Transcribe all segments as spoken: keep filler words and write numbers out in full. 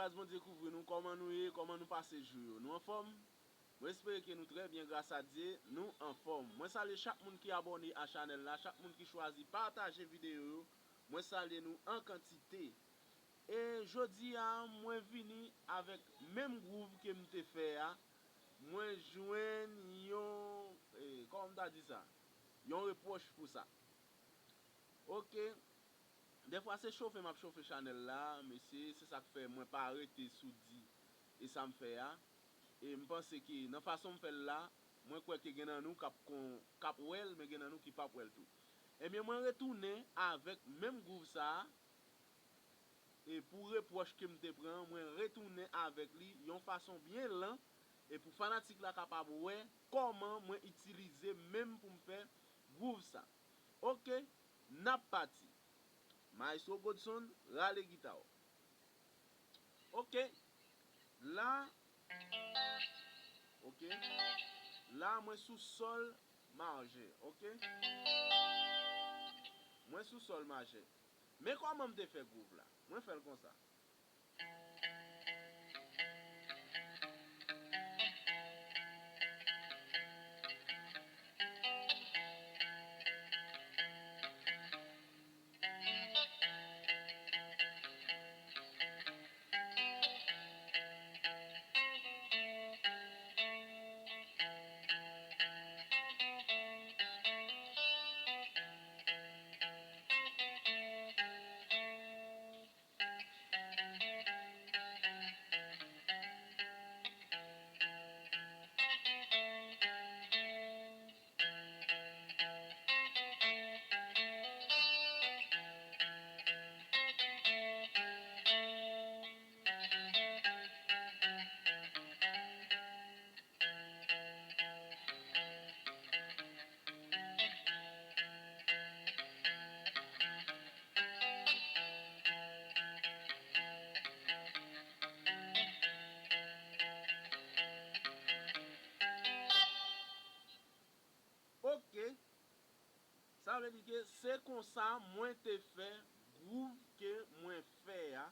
Gras Bondye kouvri nou, kòman nou ye, kòman nou pase jou yo? Nou anfòm? Mwen espere ke nou trè byen, gras a Dye, nou anfòm. Mwen salye chak moun ki abòne a chanèl la, chak moun ki chwazi pataje videyo yo. Mwen salye nou an kantite. E jodi a, mwen vini avèk menm gwouv ke m te fè a. Mwen jwenn yon, e, kòman m ta di sa? Yon repwòch pou sa. Oke. Dèfwa se chofe m ap chofe chanèl la, mesye, se sa k fè mwen pa rete sou di e sa m fè a. E m panse ke nan fason m fè l la, mwen kwè ke gen nan nou k ap kon, k ap wè l, men gen nan nou ki p ap wè l tou. Ebyen, mwen retounen avèk menm gwouv sa a, e pou repwòch ke m te pran, mwen retounen avèk li yon fason byen lan, e pou fanatik la kapab wè kòman mwen itilize menm pou m fè gwouv sa. Oke, n ap pati. Maestro Godson, rale gita w. Oke, la, oke, la mwen sou sòl majè, oke? Mwen sou sòl majè. Men kòman m te fè gwouv la? Mwen fè l konsa. Oke. Sa vle di ke se konsa mwen te fè gwouv ke mwen fè a.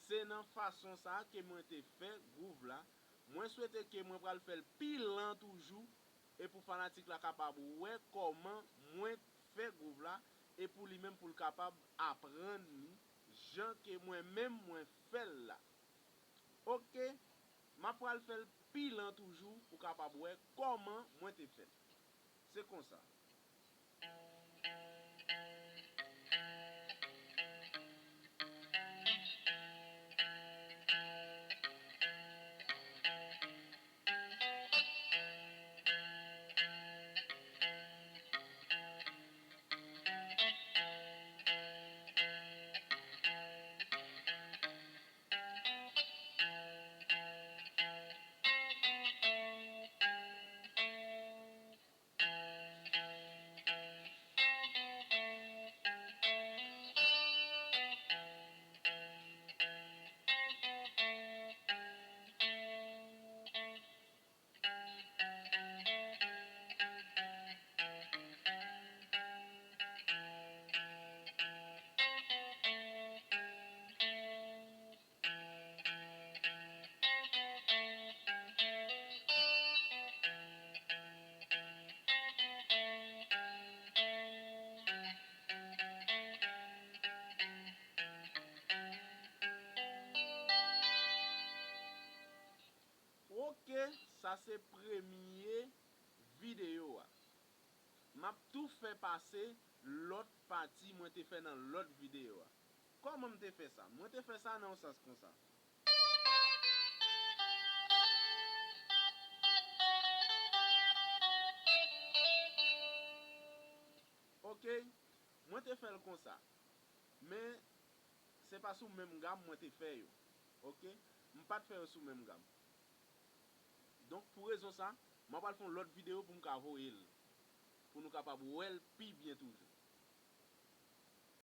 Se nan fason sa a ke mwen te fè gwouv la. Mwen swete ke mwen pral fè l pi lan toujou, e pou fanatik la kapab wè kòman mwen fè gwouv la, e pou li menm pou l kapab aprann li jan ke mwen menm mwen fè l la. Oke, m ap pral fè l pi lan toujou pou w kapab wè kòman mwen te fè l. Se konsa. Oke, sa se premye videyo a. M ap tou fè pase lòt pati mwen te fè nan lòt videyo a. Kòman m te fè sa? Mwen te fè sa nan yon sans konsa. Oke, mwen te fè l konsa. Men, se pa sou menm gam mwen te fè yo. Oke? M pa t fè yo sou menm gam. Donk, pou rezon sa, mwen pral fè yon lòt videyo pou m ka voye l. Pou nou kapab wè l pi byen toujou.